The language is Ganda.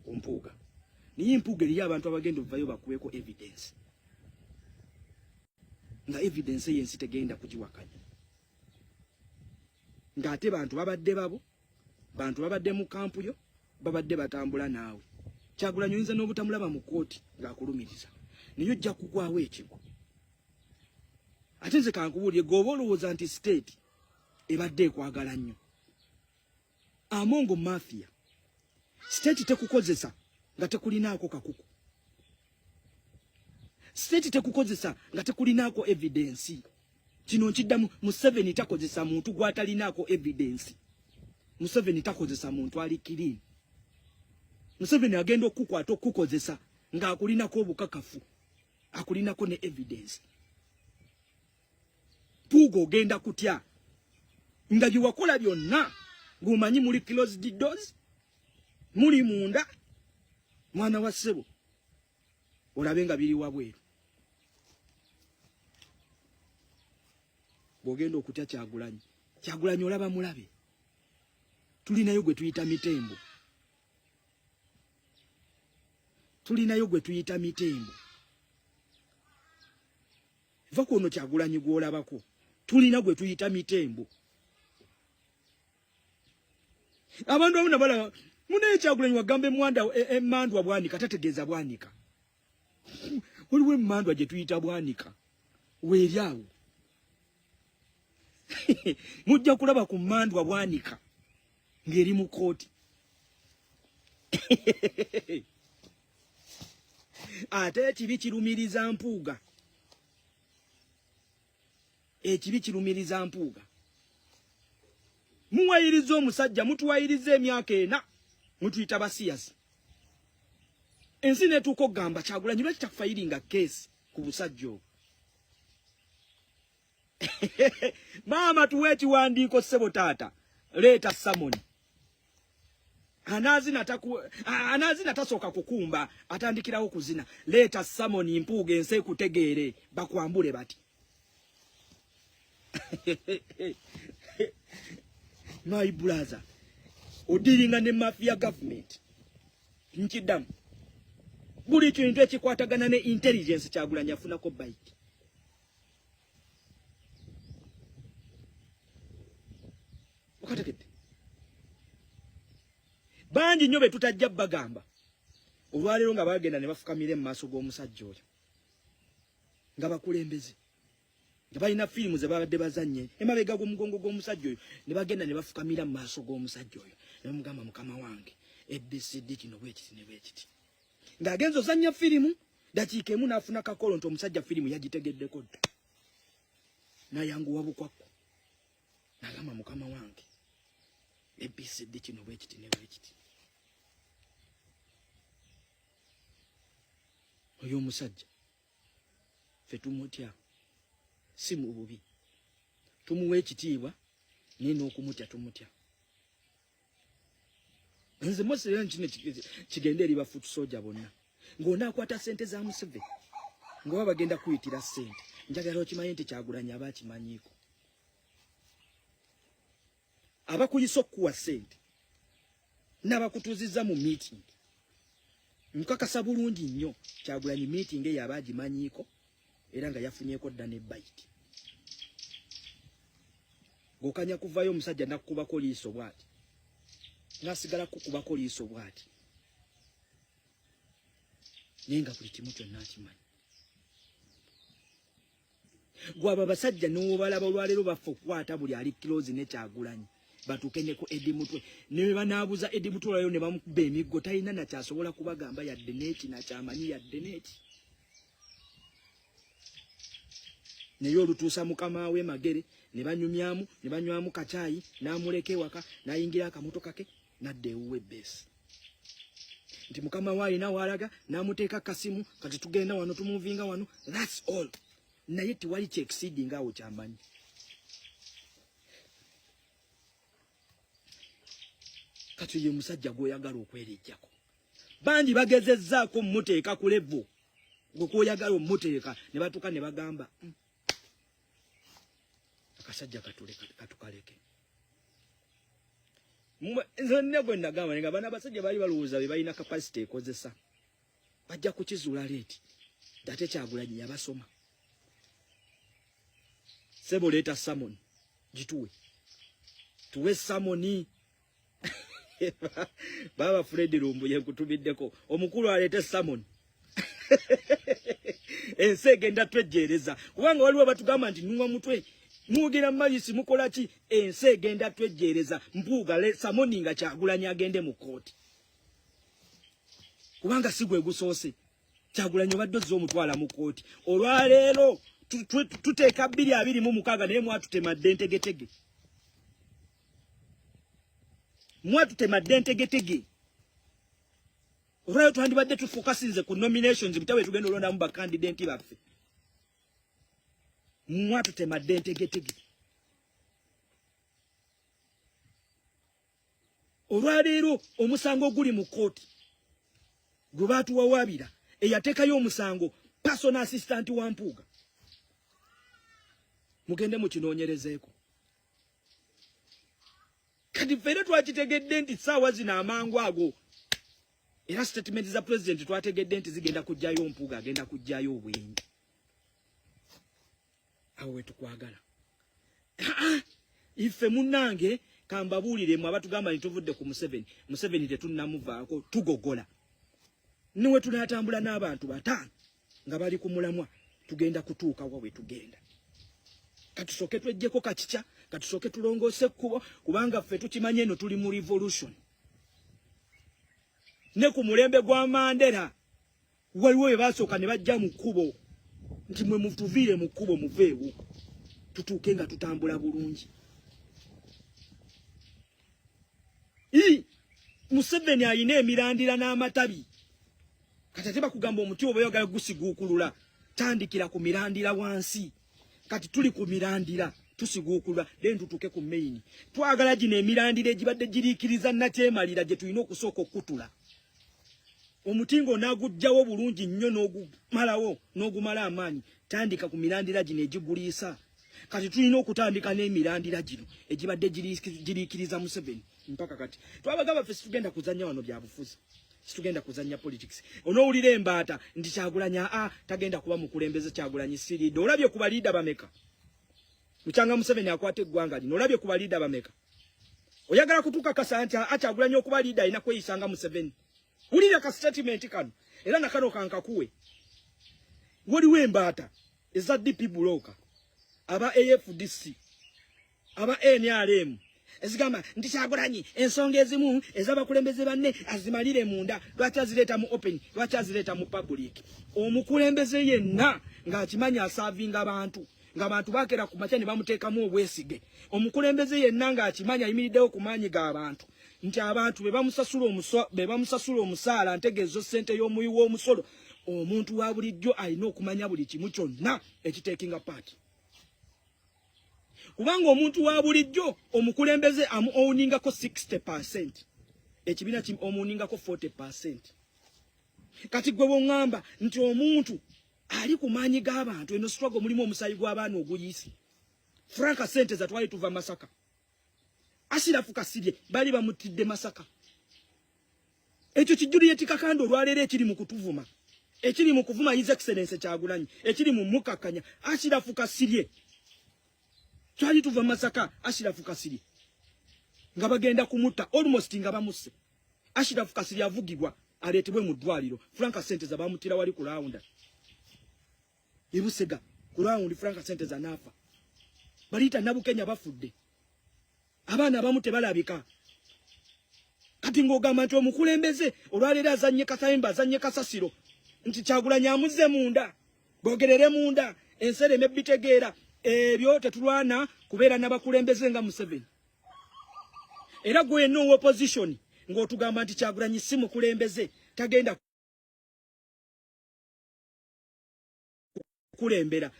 Ku Mpuuga. Naye Mpuuga eriyo abantu abagenda okuvayo bakuweeko evidence. Nga evidence eyo ensi tegenda kugiwakanya. Ng'ate bantu babadde babo, bantu babadde mu kampu yo, babadde batambula naawe. Kyagulanyi oyinza n'obutamulaba mu kkooti ng'akulumiriza. Naye ojja kugwawo ekigwo. Ate nze kankubuulire, gwe oba olowooza nti state ebadde ekwagala nnyo. Amongo mafia. State tekukozesa nga tekulinaako kakuku. State tekukozesa nga tekulinaako evidence. Kino nkiddamu, Museveni takozesa muntu gw'atalinaako evidence. Museveni takozesa muntu ali clean. Museveni agenda okukukwata okukukozesa ng'akulinako obukakafu, akulinako ne evidence. Mpuuga ogenda kutya nga bye wakola byonna ng'omanyi muli closed doors, muli munda, mwana wa ssebo, olabe nga biri wabweru. Bw'ogenda okutya Kyagulanyi, Kyagulanyi olaba mulabe, tulinayo gwe tuyita mitembo, tulinayo gwe tuyita mitembo. Va ku ono Kyagulanyi gw'olabako, tulina gwe tuyita mitembo. Abantu abamu nabalaba munaye Kyagulanyi wagamba emwanda emandwa bwanika, tategeeza bwanika. Waliwo emandwa gye tuyita bwanika, weeri awo. Mujja kulaba ku mandwa bwanika ng'eri mu kkooti. Ate ekibi kirumiriza Mpuuga, ekibi kirumiriza Mpuuga. Muwayiriza omusajja, mutuwayiriza emyaka ena, mutuyita basiyazi. Ensi netuuka okugamba Kyagulanyi lwaki takufayiringa keesi ku busajja obwo. Maama tuwe ekiwandiiko ssebo taata, leeta samoni. Anaazina tasooka kukumba, atandikirawo kuzina. Leeta samoni Mpuuga ensi ekutegeere, bakwambule bati. My brother, odiringa ne mafia government. Nkiddamu, buli kintu ekikwatagana ne intelligence Kyagulanyi afunako bike. Okategedde? Bangi nnyo be tutajja bagamba olwaleero nga bagenda ne bafukamira mu maaso g'omusajja oyo nga bakulembeze, nga balina firimu ze babadde bazannye emabega g'omugongo gw'omusajja oyo, ne bagenda ne bafukamira mu maaso g'omusajja oyo ne bamugamba, mukama wange, ABCD kino bwekiti ne bwekiti. Ng'agenza ozannya firimu dakiika emu n'afuna kakolo nti omusajja firimu yagitegeddeko dda, n'ayanguwa bukwakku n'agamba, mukama wange, ABCD kino bwekiti ne bwekiti. Oyo omusajja ffe tumutya, si mu bubi, tumuwa ekitiibwa, naye n'okumutya tumutya. Nze Mose era kino kigende eri ba foot soldier bonna, ng'onaakwata ssente za Museveni ng'oba bagenda kuyitira ssente, njagala okimanye nti Kyagulanyi aba akimanyiiko. Abakuyisa okukuwa ssente n'abakutuuzizza mu meeting, nkakasa bulungi nnyo Kyagulanyi meeting eyo aba agimanyiiko era nga yafunyeeko dda ne bite. Ng'okanya kuvayo omusajja n'akkubako liiso bw'ati, n'asigala kukubako liiso bw'ati, naye nga buli kimu kyonna akimanyi. Gwaba abasajja n'obalaba olwaleero baffe okukwata buli ali close ne Kyagulanyi, batuuke ne ku Eddie Mutwe, ne banaabuza Eddie Mutwe olwaleero ne bamukuba emiggo, talina nakyasobola kubagamba yadde n'eki nakyamanyi yadde n'eki. Naye olutuusa mukama we Magere ne banyumyamu ne banywamu kacaayi, n'amuleka ewaka, n'ayingira akamotoka ke n'adda ewuwe beesi nti mukama we alina waalaga, n'amuteeka kasimu kati tugenda wano tumuvinga wano, that's all. Naye tewali kyexceeding awo kyamanyi. Kati ye musajja gw'oyagala okwerejjako, bangi bagezezzaako mmuteeka ku level gwe kwoyagala omuteeka, ne batuuka ne bagamba akasajja katukaleke. Nze gwe nagamba nga bana abasajja baali balowooza be balina capacity ekozesa, bajja kukizuula leeti ate Kyagulanyi yabasoma. Sebo, leeta summon gituwe, tuwe summon. Baba Fred Lumbuye, nkutumiddeko omukulu aleete summon. Ensi egenda twejjeereza, kubanga waliwo batugamba nti nuwa mutwe, mwogera mayisi, mukola ki? Ensi egenda twejjeereza. Mpuuga, summon nga Kyagulanyi agende mu kkooti, kubanga si gwe gusoose. Kyagulanyi obadde ozza omutwala mu kkooti. Olwaleero tuteeka 2026, naye mwatutemadde entegetege, mwatutemadde entegetege. Olwaleero twandibadde tufocusinze ku nominations, butabe tugenda olondamu bakandidenti baffe. Mwatutemadde entegetege. Olwaleero omusango oguli mu kkooti gwe baatuwawaabira, eyateekayo omusango personal assistant wa Mpuuga. Mugende mukinoonyerezeeko. Kati ffe era twakitegedde nti saawa zino amangu ago, era statement za president twategedde nti zigenda kujjayo Mpuuga, agenda kujjayo obwenyi. Awo wetukwagala ife. Munnange, kambabuuliremu, abatugamba nti tuvudde ku Museveni, Museveni tetunnamuvaako, tugogola. Niwe tunaatambula n'abantu bataano nga bali ku mulamwa, tugenda kutuuka wa we tugenda. Katusooke tweggyeko kakikya, katusooke tulongoose ekkubo, kubanga ffe tukimanye eno tuli mu revolution. Ne ku mulembe gwa Mandela waliwo bwe basooka ne bajja mu kkubo nti mwe mutuviire mu kkubo, muveewo tutuuke nga tutambula bulungi. I Museveni ayina emirandira n'amatabi. Kati ate bakugamba omuti oba oyagala gusiguukulula, tandikira ku mirandira wansi. Kati tuli ku mirandira, tusiguukulula, then tutuuke ku main. Twagala gino emirandira egibadde giriikiriza nakyemalira gye tulina okusooka okukutula. Omuti ng'onaagugjawo bulungi nnyo n'ogumalawo n'ogumala amaanyi, tandika ku mirandira gino egiguliisa. Kati tulina okutandika n'emirandira gino egibadde giriikiriza Museveni mpaka kati. Twabagamba ffe situgenda kuzannya wano byabufuzi, situgenda kuzannya politics. Onoowulira embaata nti Kyagulanyi aa tagenda kuba mukulembeze, Kyagulanyi si leader. Olabye ku baliida bameka mukyanga Museveni akwata eggwanga lino? Olabye ku baliida bameka? Oyagala kutukakasa nti aa Kyagulanyi okuba leader alina kweyisanga Museveni? Wulira ka statement kano, era nakano kankakuwe. Waliwo embaata eza DP bloka, aba AFDC, aba NRM, ezigamba nti Kyagulanyi ensonga ezimu ez'abakulembeze banne azimalire munda, lwaki azireeta mu open, lwaki azireeta mu public? Omukulembeze yenna ng'akimanyi aservinga abantu, ng'abantu bakera ku makya ne bamuteekamu obwesige, omukulembeze yenna ng'akimanyi ayimiriddewo ku maanyi g'abantu, nti abantu be bamusasula omusaala, ntegeezo ssente y'omuwi w'omusolo, omuntu wa bulijjo alina okumanya buli kimu kyonna ekitakinga part, kubanga omuntu wa bulijjo omukulembeze amu owningako 60%, ekibiina omuowningako 40%. Kati gwe bwoŋŋamba nti omuntu ali ku maanyi g'abantu, eno struggle mulimu omusaayi gw'abaana oguyiise. Frank Senteza, twali tuva Masaka, Ashiraf Kasirye bali bamutidde Masaka. Ekyo kijuliyeti Kakande olwaleero ekiri mu kutuvuma, ekiri mu kuvuma His Excellence Kyagulanyi, ekiri mu mukakkanya Ashiraf Kasirye, twali tuva Masaka, Ashiraf Kasirye nga bagenda kumutta, almost nga bamusse. Ashiraf Kasirye avugibwa aleetebwe mu ddwaliro. Frank Senteza bamuttira wali ku rawunda ebusega ku rawundi. Frank Senteza naafa. Baliita Nabukenya bafudde, abaana abamu tebalabika. Kati ng'ogamba nti omukulembeze olwaleero azannye kasayimba, azannye kasasiro, nti Kyagulanyi amuzze munda, bogerere munda, ensi ereme bitegeera. Ebyo tetulwana kubeera n'abakulembeze nga Museveni. Era gwe yenna owa opposition ng'otugamba nti Kyagulanyi si mukulembeze, tagenda kulembera.